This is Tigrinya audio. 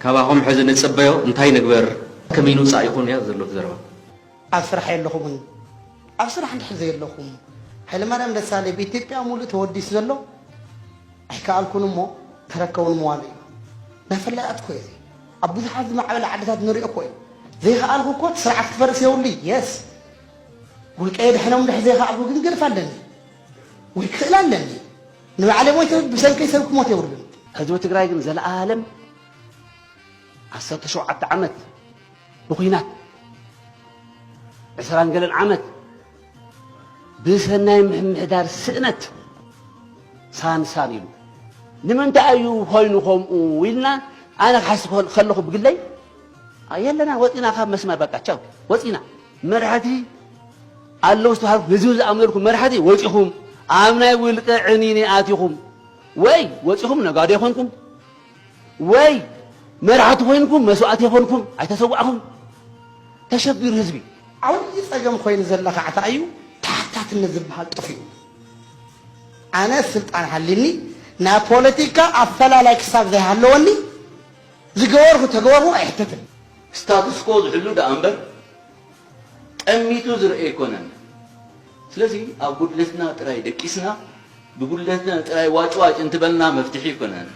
ካባኹም ሕዚ ንጽበዮ እንታይ ንግበር? ከመይ ንውጻእ ይኹን እያ ዘሎ ዘረባ። ኣብ ስራሕ የለኹምን። ኣብ ስራሕ እንድሕር ዘየለኹም፣ ሃይለማርያም ደሳለኝ ብኢትዮጵያ ሙሉእ ተወዲሱ ዘሎ ኣይከኣልኩን እሞ ተረከቡን ምዋሉ እዩ። ናይ ፈላያት እኮ እዩ። ኣብ ብዙሓት ዝማዕበለ ዓድታት ንሪኦ እኮ እዩ። ዘይከኣልኩ እኮ እቲ ስርዓት ክፈርስ የብሉ። የስ፣ ውልቀ የድሕኖም እንድሕር ዘይከኣልኩ ግን ገድፍ ኣለኒ ወይ ክኽእል ኣለኒ። ንባዕለይ ሞይተ ብሰንከይ ሰብ ክሞት የብሉን። ህዝቢ ትግራይ ግን ዘለኣለም ዓሰርተ ሸውዓተ ዓመት ብኹናት፣ ዕስራን ገለን ዓመት ብሰናይ ምምሕዳር ስእነት ሳንሳን ኢሉ። ንምንታይ እዩ ኮይኑ ከምኡ ኢልና ኣነ ክሓስብ ከል- ከለኹ ብግለይ፣ የለና፣ ወፂና ካብ መስመር፣ በቃ ቻው፣ ወፂና። መራሕቲ ኣለዉ ዝተባሃልኩም፣ ህዝቢ ዝኣምነልኩም መራሕቲ ወፂኹም ኣብ ናይ ውልቀ ዕኒኒ ኣቲኹም፣ ወይ ወፂኹም ነጋዶ ይኾንኩም፣ ወይ መራሕቲ ኮይንኩም መስዋእቲ ይኾንኩም፣ ኣይተሰዋእኹም። ተሸቢሩ ህዝቢ። ዓብዪ ፀገም ኮይኑ ዘላ ከዓ እንታይ እዩ? ተሓታትነት ዝበሃል ጠፊኡ። ኣነ ስልጣን ሃልኒ፣ ናይ ፖለቲካ ኣፈላላይ ክሳብ ዘይሃለወኒ ዝገበርኩ ተገበርኩ ኣይሕተትን። ስታቱስኮ ዝሕሉ ደኣ እምበር ጠሚቱ ዝርአ ኣይኮነን። ስለዚ ኣብ ጉድለትና ጥራይ ደቂስና ብጉድለትና ጥራይ ዋጭዋጭ እንትበልና መፍትሒ ኣይኮነን።